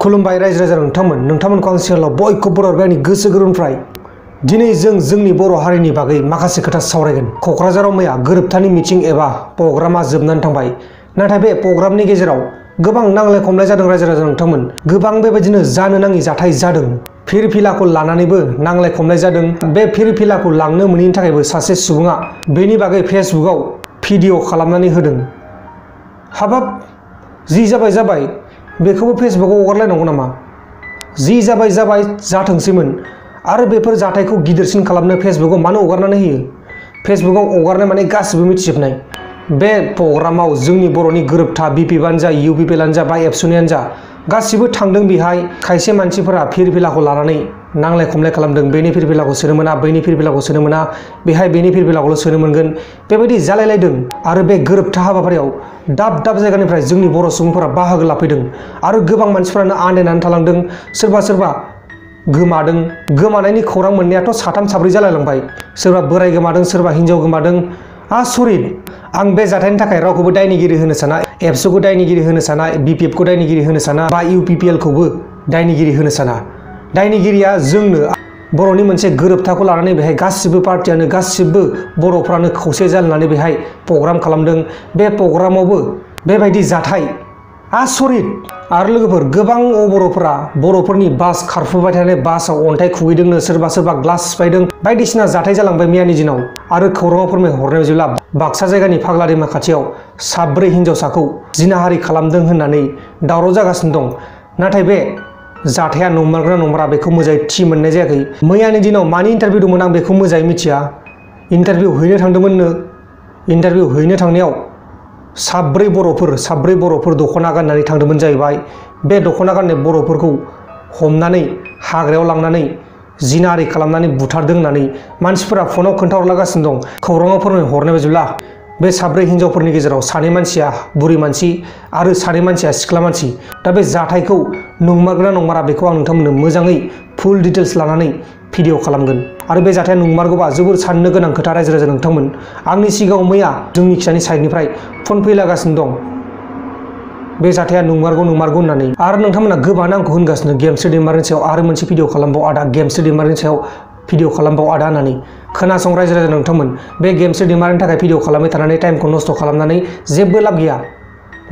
खुलुमबाय रायजो राजा नोंथांमोनखौ आं चेनेलाव बयखौबो बरायबाय आंनि गोसो गोरबोनिफ्राय। दिनै जोंनि बर' हारिनि बागै माखासे खोथा सावरायगोन। क'क्राझाराव मैया गोरोबथानि मिटिं एबा प्रग्रामा जोबनानै थांबाय। नाथाय बे प्रग्रामनि गेजेराव गोबां नांलाय खमलाय जादों रायजो राजा नोंथांमोन। गोबां बेबायदिनो जानो नाङि जाथाय जादों। फिरफिलाखौ लानानैबो नांलाय खमलाय जादों। बे फिरफिलाखौ लांनो मोनैनि थाखायबो सासे सुबुङा बेनि बागै फेसबुकआव भिडिअ खालामनानै होदों। हाबाब जि जाबाय बेखौबो फेसबुकआव हगारलायनांगौ नामा? जि जाबाय जाथोंसैमोन। आरो बेफोर जाथायखौ गिदिरसिन खालामनो फेसबुकआव मानो हगारनानै होयो? फेसबुकआव हगारनाय माने गासिबो मिथिजोबनाय। बे प्रग्रामाव जोंनि बर'नि गोरोबथा बिपिएफआनो जा इउपिपिएलआनो जा बा एबसुनियानो जा गासिबो थांदों। बेहाय खायसे मानसिफोरा फिरफिलाखौ लानानै नांलाय खमलाय खालामदों। बेनि फिरफिलाखौ सोनो मोना, बैनि फिरफिलाखौ सोनो मोना, बेहाय बेनि फिरफिलाखौल' सोनो मोनगोन, बेबायदि जालायलायदों। आरो बे गोरोबथा हाबाफारियाव दाब दाब जायगानिफ्राय जोंनि बर' सुबुंफोरा बाहागो लाफैदों। आरो गोबां मानसिफोरानो आन्दायनानै थालांदों। सोरबा गोमादों। गोमानायनि खौरां मोननायाथ' साथाम साब्रै जालायलांबाय। सोरबा बोराय गोमादों, सोरबा हिनजाव गोमादों। आसरित। आं बे जाथायनि थाखाय रावखौबो दायनिगिरि होनो साना, एबसुखौ दायनिगिरि होनो साना, बिपिएफखौ दायनिगिरि होनो साना, बा इउपिपिएलखौबो दायनिगिरि होनो साना। दायनिगिरिया जोंनो बर'नि मोनसे गोरोबथाखौ लानानै बेहाय गासिबो पार्टियानो गासिबो बर'फ्रानो खौसे जालायनानै बेहाय प्रग्राम खालामदों। बे प्रग्रामावबो बेबायदि जाथाय आसरित। आरो लोगोफोर गोबां बर'फोरा बर'फोरनि बास खारफुबाय थानाय बासाव अन्थाइ खुबैदोंनो, सोरबा ग्लास सिफायदों, बायदिसिना जाथाय जालांबाय मैयानि दिनाव। आरो खौराङाव फोरमायहरनाय बायदिब्ला बाक्सा जायगानि फाग्ला दैमा खाथियाव 4 हिनजावसाखौ जिनाहारि खालामदों होननानै दावराव जागासिनो दं। नाथाय बे जाथाया नंमारगौना नंमारा बेखौ मोजाङै थि मोननाय जायाखै। मैयानि दिनाव मानि इन्टारभिउ दंमोन आं बेखौ मोजाङै मिथिया। इन्टारभिउ हैनो थांदोंमोननो। इन्टारभिउ हैनो थांनायाव 4 बर'फोर दख'ना गाननानै थांदोंमोन जाहैबाय। बे दख'ना गाननाय बर'फोरखौ हमनानै हाग्रायाव लांनानै जिनाहारि खालामनानै बुथारदों होननानै मानसिफोरा फनाव खोन्थाहरलागासिनो दं। खौराङाव फोरमायहरनाय बायदिब्ला बे 4 हिनजावफोरनि गेजेराव 2 मानसिया बुरि मानसि आरो 2 मानसिया सिख्ला मानसि। दा बे जाथायखौ नंमारगौना नंमारा बेखौ आं नोंथांमोननो मोजाङै फुल डिटेल्स लानानै भिडिअ खालामगोन। आरो बे जाथाया नंमारगौबा जोबोर साननो गोनां खोथा रायजो राजा नोंथांमोन। आंनि सिगाङाव मैया जोंनि खिसानि साइडनिफ्राय फन फैलागासिनो दं बे जाथाया नंमारगौ होननानै। आरो नोंथांमोना गोबाङानो आंखौ होनगासिनो गेमस्रि दैमारिनि सायाव आरो मोनसे भिडिअ खालामबाव आदा, गेमस्रि दैमारिनि सायाव भिडिअ खालामबाव आदा होननानै। खोनासं रायजो राजा नोंथांमोन, बे गेमस्रि दैमारिनि थाखाय भिडिअ खालामबाय थानानै टाइमखौ नस्थ' खालामनानै जेबो लाब गैया।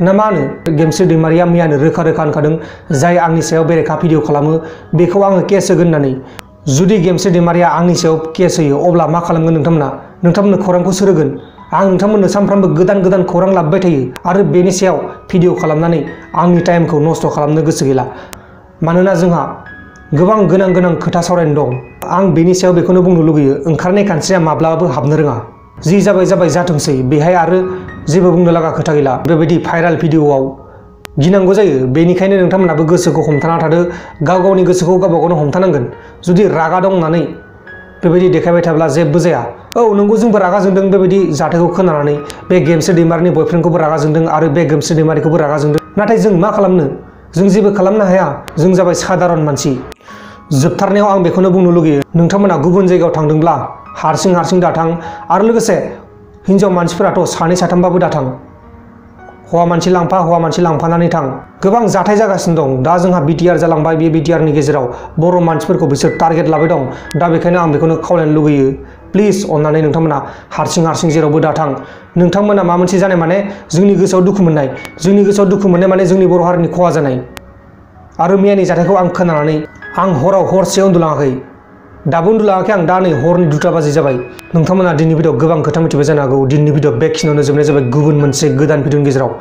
ना मा होनो? गेमस्रि दैमारिया मैयानो रोखा होनखादों जाय आंनि सायाव बेरेखा भिडिअ खालामो बेखौ आङो केस होगोन होननानै। जुदि गेमस्रि दैमारिया आंनि सायाव केस होयो अब्ला मा खालामगोन नोंथांमोननो खौरांखौ सोर होगोन? आं नोंथांमोननो सानफ्रामबो गोदान खौरां लाबोबाय थायो। आरो बेनि सायाव भिडिअ खालामनानै आंनि टाइमखौ नस्थ' खालामनो गोसो गैला। मानोना जोंहा गोबां गोनां खोथा सावरायनो दं। आं बेनि सायाव बेखौनो बुंनो लुगैयो, ओंखारनाय खानस्रिया माब्लाबाबो हाबनो रोङा। जि जाबाय जाथोंसै। बेहाय आरो जेबो बुंनो लागा खोथा गैला। बेबायदि भाइराल भिडिअआव गिनांगौ जायो। बेनिखायनो नोंथांमोनाबो गोसोखौ हमथाना थादो। गावनि गोसोखौ गावबा गावनो हमथानांगोन। जुदि रागा दं होननानै बेबायदि देखायबाय थाब्ला जेबो जाया। औ नंगौ, जोंबो रागा जोंदों बेबायदि जाथायखौ खोनानानै। बे गेमस्रि दैमारिनि बयफ्रेन्डखौबो रागा जोंदों आरो बे गेमस्रि दैमारिखौबो रागा जोंदों। नाथाय जों मा खालामनो? जों जेबो खालामनो हाया। जों जाबाय सादारन मानसि। जोबथारनायाव आं बेखौनो बुंनो लुगैयो, नोंथांमोना गुबुन जायगायाव थांदोंब्ला हारसिं दाथां। आरो लोगोसे हिनजाव मानसिफोराथ' 2 3बाबो दाथां। हौवा मानसि लांफानानै थां। गोबां जाथाय जागासिनो दं। दा जोंहा बिटिआर जालांबाय। बे बिटिआरनि गेजेराव बर' मानसिफोरखौ बिसोर टारगेट लाबाय दं। दा बेखायनो आं बेखौनो खावलायनो लुगैयो, प्लिज अननानै नोंथांमोना हारसिं जेरावबो दाथां। नोंथांमोना माबा मोनसे जानाय माने जोंनि गोसोआव दुखु मोननाय। जोंनि गोसोआव दुखु मोननाय माने जोंनि बर' हारिनि खहा जानाय। आरो मैयानि जाथायखौ आं खोनानानै आं हरसे उन्दुलाङाखै। दाबो उन्दुलाङाखै आं। दा नै हरनि 2टा बाजि जाबाय। नोंथांमोना दिनैनि भिडिअ गोबां खोथा मिथिबाय जानो हागौ। दिनैनि भिडिअ बेखिनियावनो जोबनाय जाबाय। गुबुन मोनसे गोदान भिडिअनि गेजेराव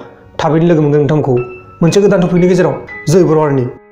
थाबैनो लोगो मोनगोन नोंथांमोनखौ मोनसे गोदान टपिकनि गेजेराव। जय बर' हारिनि।